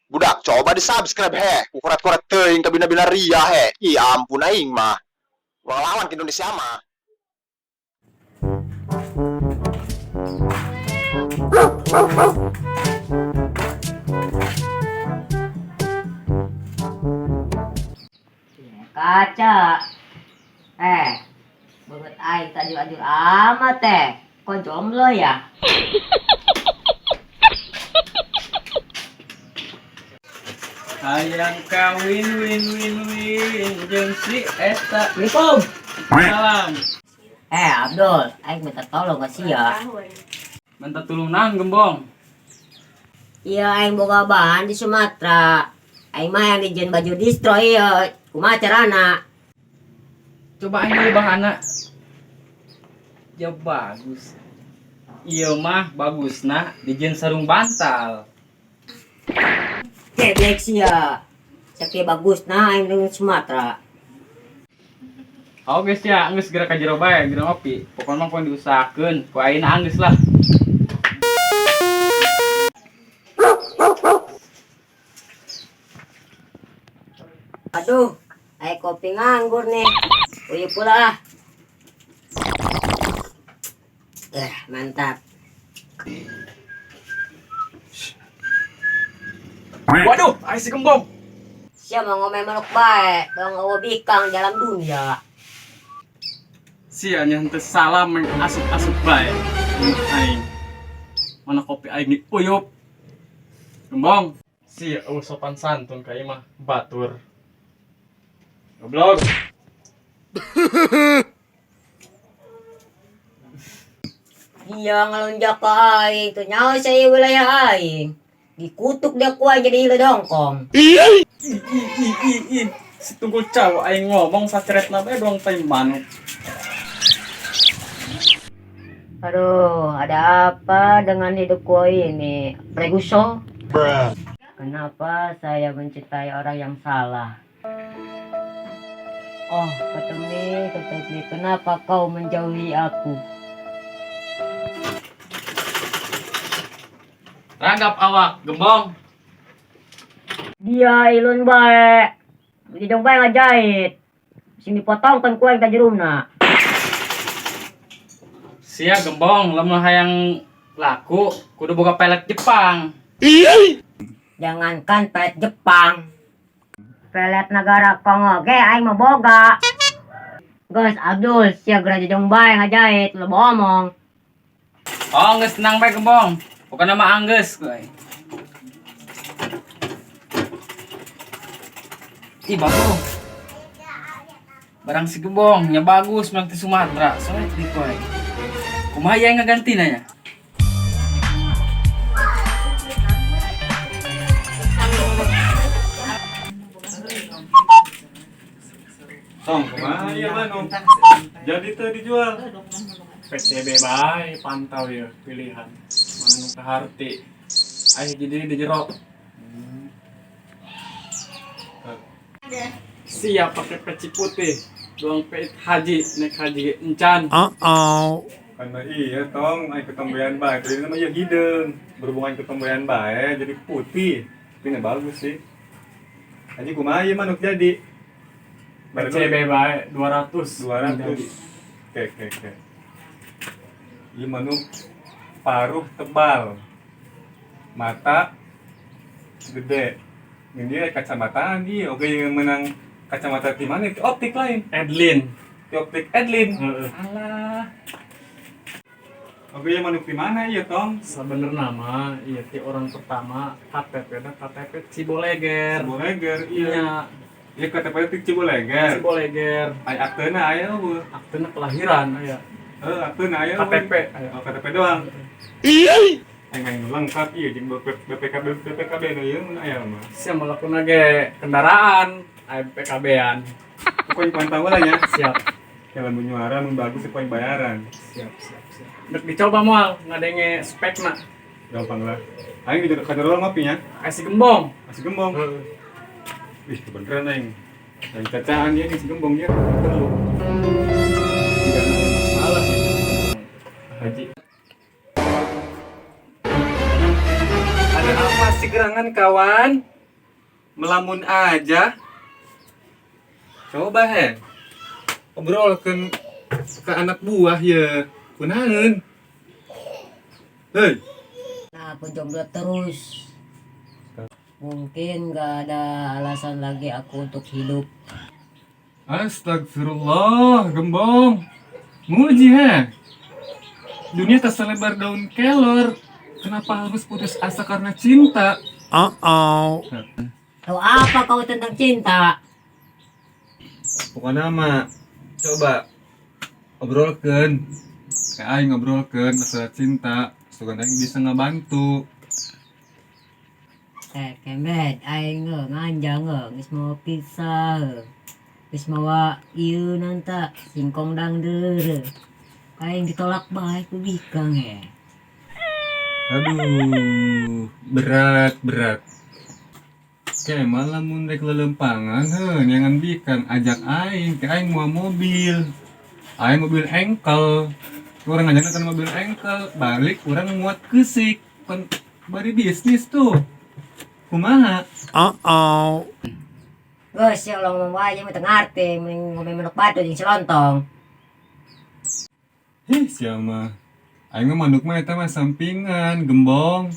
Budak, coba di subscribe he. Kukurat-kurat teuing kabina-bina ria he. Ih, ampun aing mah. Ulah lawan ke Indonesia mah. Kaca. Eh, beungeut aing teu ajur-ajur amat teh. Kok jomblo ya? Hayang kawin win win win jeung si eta. Assalamualaikum. Salam. Eh, Abdul, aing minta tolong ke sia. Minta tulung nang gembong. Iya, aing boga bahan di Sumatera. Aing mah yang dijieun baju distro ieu. Kumaha carana? Coba aing beli bahana. Ya bagus. Iya mah bagusna dijieun sarung bantal. Geblek sia. Sakieu bagusna aing di Sumatera. Oke sia, geus geura ka jero bae, geura ngopi. Pokona mah poe diusahakeun, ku ayeuna anggeus lah. Aduh, aing kopi nganggur nih. Uyup pula ah. Mantap. Waduh, aing si gembong. Sia mau ngomel manuk bae, dong eueuh bikang dalam dunia. Sia nya henteu salam meng asup-asup bae. Aing. Mana kopi aing diuyup. Gembong. Sia eueuh sopan santun ka ieu mah batur. Goblok. Dia ngelunjak ke aing, tuh nyawa saya wilayah aing. Dikutuk dia ku aing jadi hila dongkong. Ih ih ih ih. Si tunggul caw aing ngomong sacretna bae doang teh manuk. Aduh, ada apa dengan hidupku ini? Preguso? Kenapa saya mencintai orang yang salah? Oh, ketemi, ketemi, kenapa kau menjauhi aku? Ragap awak, gembong. Dia ilun bae. Hidung bae ngajahit. Sing dipotongkan ku aing ka jerumna. Sia gembong, lamun hayang laku kudu boga pelet Jepang. Jangankan pelet Jepang. Pelet negara Kongo ge aing mah boga. Geus Abdul, sia geura jejong bae ngajahit, lo omong. Oh, geus tenang bae gembong. Pokona mah anggeus ku aing. Ih, bagus. Barang si gembong nya bagus mang ti Sumatera. Soalnya di ku aing. Kumaha ya ngagantina nya? Tong, kumaha ieu manuk? Jadi teu dijual. PCB bae pantau ya pilihan. Mana nu kaharti. Aing jadi di jero. Siap pakai peci putih. Doang peit haji, naik haji encan. Karena iya tong, aing ketombean bae. Tadi nama ieu hideung. Berhubungan ketombean bae jadi putih. Tapi nya bagus sih. Haji kumaha ieu manuk jadi? PCB bae 200. 200. Oke. Ieu manuk paruh tebal. Mata gede. Ini dia kacamataan ieu. Oke yang menang kacamata di mana? Di optik lain. Edlin. Di optik Edlin. Heeh. Alah. Oke, yang manuk di mana iya, Tong? Sebenarnya mah ieu ti orang pertama KTP na KTP Ciboleger. Ciboleger, iya. Iya, Iya KTP ti Ciboleger. Ciboleger. Ai aktena aya eueuh. Aktena kelahiran aya. Heuh, aktena aya eueuh. KTP aya. Oh, KTP doang. Aing aing lengkap ieu jeung BPKB BPKB na ieu mun aya mah. Sia melakuna ge kendaraan aya BPKB-an. Pokoknya pantau lah ya. Siap. Kalau mun nyuara mun bagus poin bayaran. Siap. Dek dicoba moal ngadenge spekna. Gampang lah. Aing di jero ngopinya. Aya si gembong. Masih gembong. Heeh. Ih, beneran aing. Aing cacaan ieu si gembong ieu perlu. Tidak ada masalah ya. Haji. Ada apa sih gerangan kawan? Melamun aja. Coba he. Obrolkeun ke anak buah ya. Kunaon? Hei, Nah, aku jomblo terus. Mungkin gak ada alasan lagi aku untuk hidup. Astagfirullah, Gembong. Muji he. Dunia tak selebar daun kelor. Kenapa harus putus asa karena cinta? Uh-oh. Tahu apa kau tentang cinta? Pokoknya mah coba obrolkeun. Kayak aing ngobrolkeun masalah cinta, sugan aing bisa ngebantu. Eh, kemet, aing ge nganjang ge, geus mawa pizza ge. Geus mawa ieu nanta singkong dangdeur. Aing ditolak bae ku bikang he. Aduh, berat berat. Kayak malah mun rek lelempangan heuh neangan bikang ajak aing, ke aing mau mobil. Aing mobil engkel. Urang ngajak kan mobil engkel, balik urang muat keusik. Pan bari bisnis tuh. Kumaha? Uh-oh. Geus ya ulah ngomong wae mah teu ngarti, mending ngomong manuk batu jeung si lontong. Hih, siapa? Aing mah manuk mah eta mah sampingan, Gembong.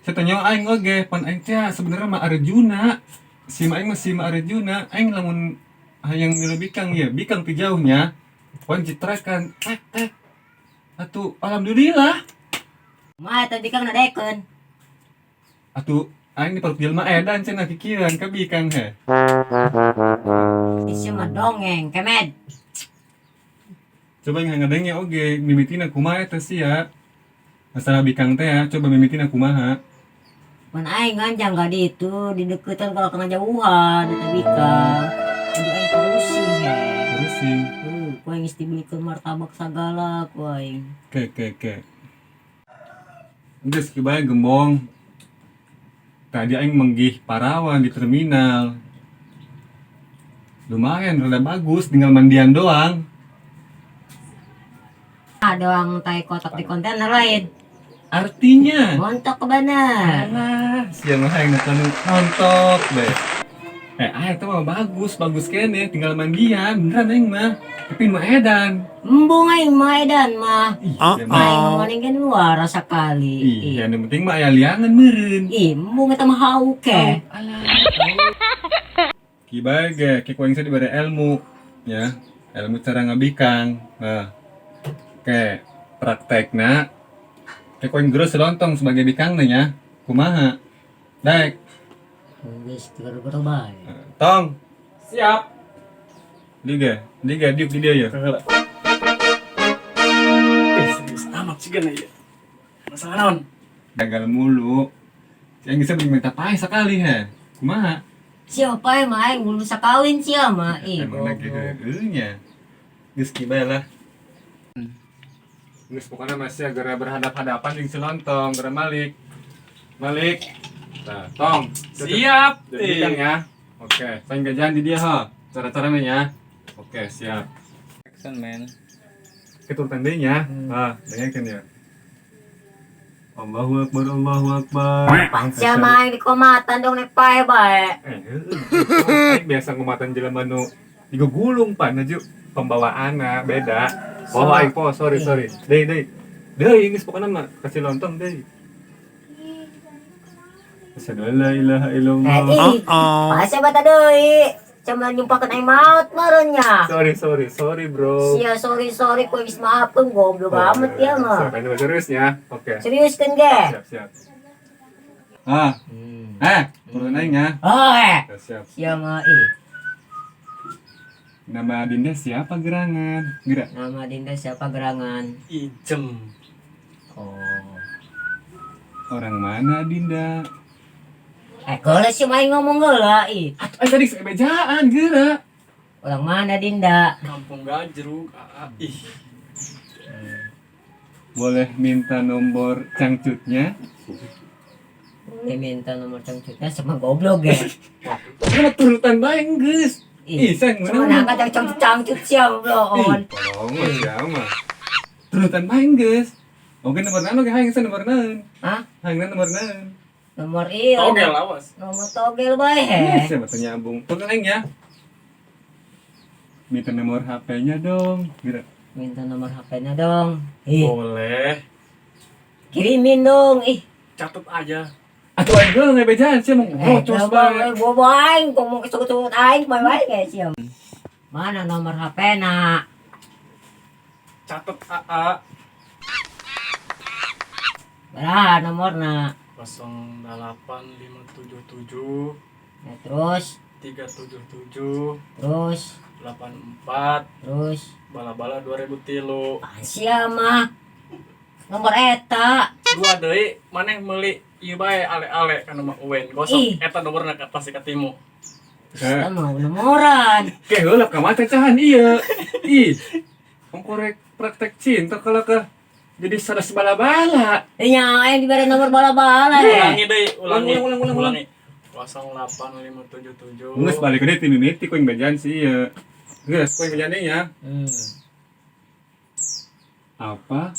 Saya tanya aing oge, pan aing teh sebenarnya mah Arjuna. Si aing mah si Arjuna, aing lamun hayang milu bikang ya, bikang ti jauhnya. Pan citrekan, tek tek. Atuh alhamdulillah. Mah eta bikang nadekeun. Atuh aing di paruk jelema edan cenah kikieuan ka bikang he. Isi mah dongeng, kemed. Coba yang ngadengnya oge, mimitina kumaha eta sia. Masalah bikang teh ya, coba mimitina kumaha. Mun aing nganjang ka ditu, di deketan kalau kena jauhan eta bikang. Aduh aing pusing he. Pusing. Ku aing geus dibelikeun martabak sagala ku aing. Ke ke ke. Geus kieu Gembong. Tadi aing menggih parawan di terminal. Lumayan, rada bagus, tinggal mandian doang. Ah, doang tai kotak di kontainer lain. Artinya, Montok ke bener. alah, siang mah aing nonton nontok deh. Eh, ah itu mah bagus, bagus kene, tinggal mandian, beneran aing mah. Tapi nu edan. Embung aing mah edan mah. Ih, Ah, sia mah. Aing ngomongin kan luar sekali. Ih, yang penting mah aya liangan meureun. Ih, embung eta mah hauk ke. Alah. Kieu ge, ki ku aing dibere ilmu, ya. Ilmu cara ngabikang. Nah. Oke, praktekna ke ku aing geus lontong sebagai bikang nya. Kumaha? Daek. Geus gara-gara bae. Tong, Siap. Liga, liga diuk di dia ya. Eh, serius amat sih gana ya. Masalah naon? Gagal mulu. Yang bisa minta paeh sekali he. Kumaha? Siapa yang mah aing belum bisa kawin sia mah. Ih, Emang lagi goblok. heueuh nya. Geus kieu bae lah. Geus pokoknya masih agak berhadap-hadapan jeung si lontong, geura Malik. Malik. Nah, tong. Siap. Jadi bikang ya. Oke, saya nggak janji dia ha. Cara-caranya ya. Oke, siap. Action man. Keturutan nya. Ah, dengarkan ya. Allahu Akbar, Allahu Akbar. Pan sia mah aing dikomatan dong nek pae bae. Eh, heueuh. Aing biasa ngomatan jelema nu digugulung pan aju pembawaanna beda. Oh, aing po, sorry, sorry. Deui, deui. Deui geus pokona mah kasih lontong deui. Asyhadu an la ilaha illallah. Eh, ih, Uh-oh. Pasya bata deui. Cuma nyumpahkeun aing maut meureun nya. Sorry, sorry, sorry, bro. Sia sorry sorry ku geus maafkeun goblok amat ya mah. Sampai coba serius ya. Oke. Serius kan ge? Siap, siap. Ah, eh, turun aing ya. Oh, eh. Siap, siap. Sia mah ih. Nama Dinda siapa gerangan? Gerak. Nama Dinda siapa gerangan? Ijem. Oh. Orang mana Dinda? Eh, kalau sih main ngomong heula ih. Atuh aing tadi sebejaan geura. Orang mana Dinda? Kampung Gajrug. Ah, ih. Boleh minta nomor cangcutnya? Boleh minta nomor cangcutnya sama goblok ya. Kenapa turutan bae geus? Ih, Ih, sayang sama nangka cangcut cangcut siapa blon. Ih, tolong siapa? Turutan bae geus. Oke nomor naon oke hayang nomor naon. Hah? Hayang nomor naon. Nomor iya. Togel awas. Nomor togel bae he. Eh, siapa teu nyambung. Punten aing ya. Minta nomor HP-nya dong. Gitu. Minta nomor HP-nya dong. Ih, Boleh. Kirimin dong. Ih. Catet aja. Atuh aing geus ngebejaan sia mau Eh, ngocos bae. Gua aing ngomong kesebut-sebut aing bae bae kayak sia. Mana nomor HP na? Catet AA. Berapa nomorna? 08577 Ya, terus 377 terus 84 terus bala-bala 2003. Apaan sia mah? Nomor eta. Dua deui maneh meuli ieu bae ale-ale kana mah uwen gosok Ih. eta nomorna ka pasti katimu. Kita mau nomoran. Ke heula ka mah cacahan ieu. Ih. Ongkorek praktek cinta kalau ke jadi sadas bala-bala. Nya aing dibere nomor bala-bala ya. Ulangi deui, ulangi. Ulang, ulang, ulang, ulang. Ulangi. 08577. Geus balik deui ti mimiti ku aing bejaan sih ieu. Geus ku aing bejaan deui nya. Apa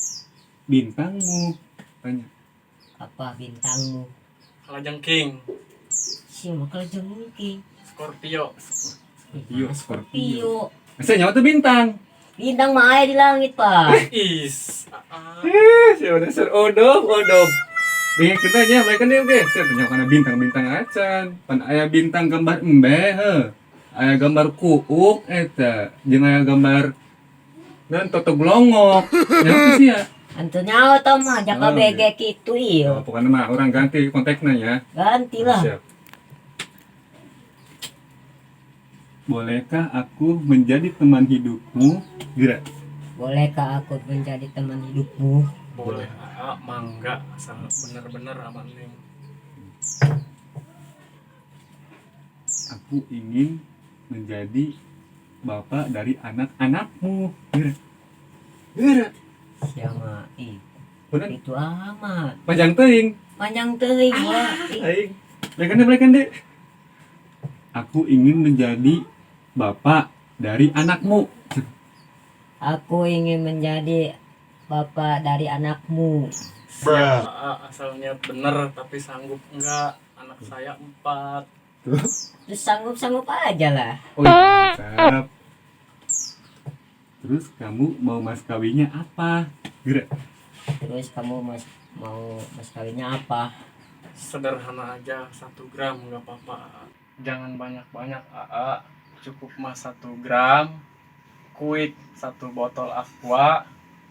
bintangmu? Tanya. Apa bintangmu? Kalajengking, Sia mah kalajengking. Scorpio. Scorpio, Scorpio. Pio. Saya nyawa tuh bintang. Bintang mah aya di langit, Pak. Is. AA. Eh, siapa dasar odop, odop. Dengan kita nya, mereka nih oke. Siapa nyawa karena bintang-bintang acan. Pan aya bintang gambar embe, he. Aya gambar kuuk eta, jeung aya gambar dan toto glongok. Nyawa sih ya. Antu nyawa tau mah jaka Oh, BG kitu ieu. Oh, pokoknya mah orang ganti kontaknya ya. Gantilah. Siap. Bolehkah aku menjadi teman hidupmu? Gerak. Bolehkah aku menjadi teman hidupmu? Boleh AA, mangga asal bener-bener aman nih. Aku ingin menjadi bapak dari anak-anakmu. Gerak. Gerak. Siapa? Ih, Bener. itu amat. Panjang teuing. Panjang teuing wah. Ih, Aing. Mereka deh, mereka deh. Aku ingin menjadi bapak dari anakmu. Aku ingin menjadi bapak dari anakmu. Siap AA, asal niat bener tapi sanggup enggak? Anak saya empat. Terus sanggup-sanggup aja lah. Oh, iya, mantap. Terus kamu mau mas kawinnya apa? Gerak. Terus kamu mas mau mas kawinnya apa? Sederhana aja, 1 gram nggak apa-apa. AA. Jangan banyak-banyak AA, cukup mas 1 gram, kuik satu botol aqua,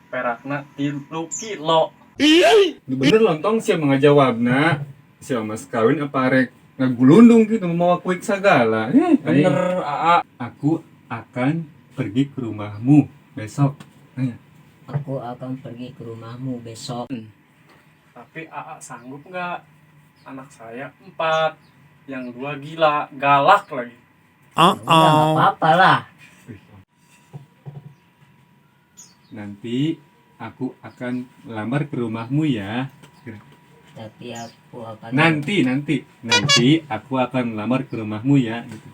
perakna 3 kilo. Ini bener lontong sih ngajawabna. Si mas kawin apa rek ngagulundung gitu mau kuik segala. Eh, Bener aing. AA. Aku akan pergi ke rumahmu besok. Nanya. Aku akan pergi ke rumahmu besok. Tapi AA sanggup nggak? Anak saya empat, yang dua gila, galak lagi. Udah nggak Uh-oh. apa-apa lah. Nanti aku akan melamar ke rumahmu ya. Tapi aku akan Nanti, nanti, nanti aku akan melamar ke rumahmu ya. Gitu.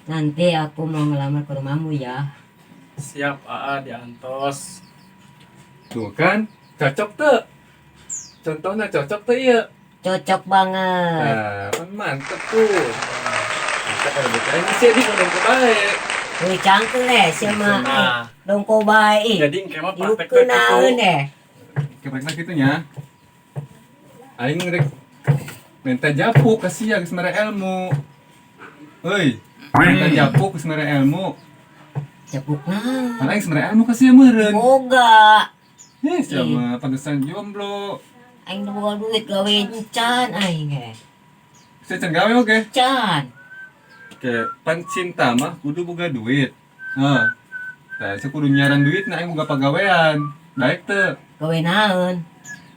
Nanti aku mau ngelamar ke rumahmu ya. Siap AA, diantos. Tuh kan, cocok tuh. Contohnya cocok tuh iya. Cocok banget. Nah, kan mantep tuh. Mantep kalau bukan sih di dongko bae. Wih, cangkul eh sama Nah, dongko bae. jadi engke mah praktek Diukeun naon eh. Kira-kira gitu nya. Aing rek minta japuk kasih ya geus mere ilmu. Heuy, minta japuk geus mere ilmu. Japuk naon? Kan aing geus mere ilmu kasih ya meureun. Boga. Eh, sama pantesan jomblo. Aing nu boga duit gawe encan aing eh. Saya can gawe oke. Can. Oke, pan cinta mah kudu boga duit. Nah, tah saya kudu nyaran duit nah aing boga pagawean. Daek teu. Gawe naon?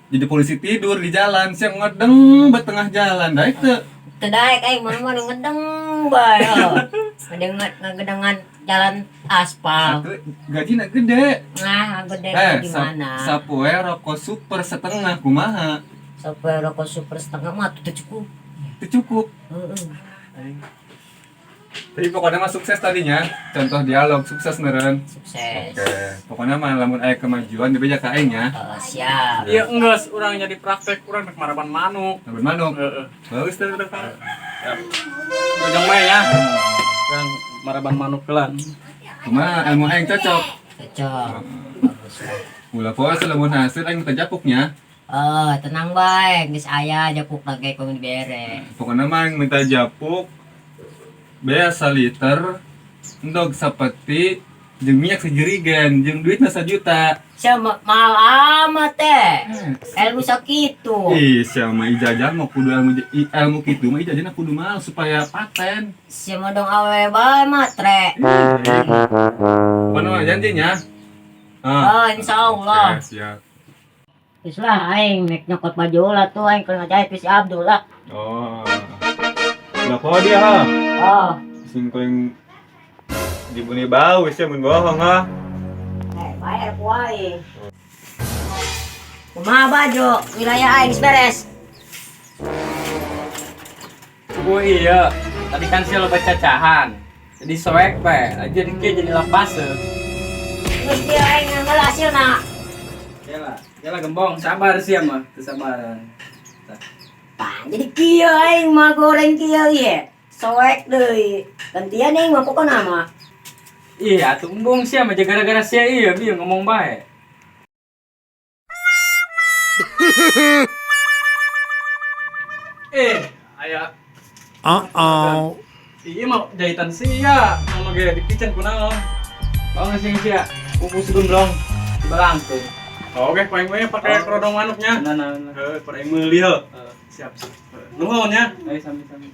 Jadi polisi tidur di jalan, siang ngedeng bet tengah jalan, daek teu. Teu daek aing mah mah ngedeng bae. Oh. Ngedengan ngedengan jalan aspal. Atuh gajina gede. Nah, gede Eh, di mana? sapoe rokok super setengah kumaha? Sampai rokok super setengah mah teu cukup. Teu cukup. Heeh. Aing. Tapi pokoknya mah sukses tadinya. Contoh dialog sukses meren. Sukses. Oke, pokoknya mah lamun aya kemajuan dibeja ka aing ya. Eh, siap. Iya enggeus urang jadi praktek urang rek maraban manuk. Lamun manuk. Heeh. Bagus tuh udah Pak. Siap. Gojong bae ya. Urang maraban manuk heula. Cuma ilmu aing cocok. Cocok. Bagus lah. Ulah poe lamun hasil aing minta japuknya. Oh, tenang bae, geus aya japuk lagi ku dibere. Pokoknya mah aing minta japuk bea saliter endog sapeti jeung minyak sejerigen jeung duitna sajuta. Sia mahal amat teh. Ilmu sakitu. Ih, siapa ijazah mah kudu ilmu ilmu kitu mah ijazahna kudu mahal supaya paten. Sia mah dong awewe bae matre. Pokoknya mah janjinya. Ah. Oh, insyaallah. Oke, siap. Geus lah aing nek nyokot baju lah tuh aing keur ngajahit si Abdul lah. Oh. Lah kok dia ha? Oh. Sing paling dibuni bau sih mun bohong ha. Eh, bayar ku aing. Kumaha baju wilayah aing geus beres. Oh iya, tadi kan sih lo cacahan. Jadi soek bae, aja dikit jadi lapas. Geus dia aing ngambil hasilna. Yalah, yalah gembong, sabar sih mah, kesabaran. Pan jadi kieu aing mah goreng kieu ye. Soek deui. Gantian aing mah pokona mah. Iya, atuh embung sih mah gara-gara sia iya bieu ngomong bae. Eh, aya Uh-oh. iya mah jahitan sia, sama ge dipicen kunaon. Oh ngasih sia, pupus gemblong balangkeun. Oke, paling we pakai kerodong manuknya. Nah, nah, nah. Heuh, pada aing meuli heuh. Siap, siap. Nuhun ya. Ayo sami-sami.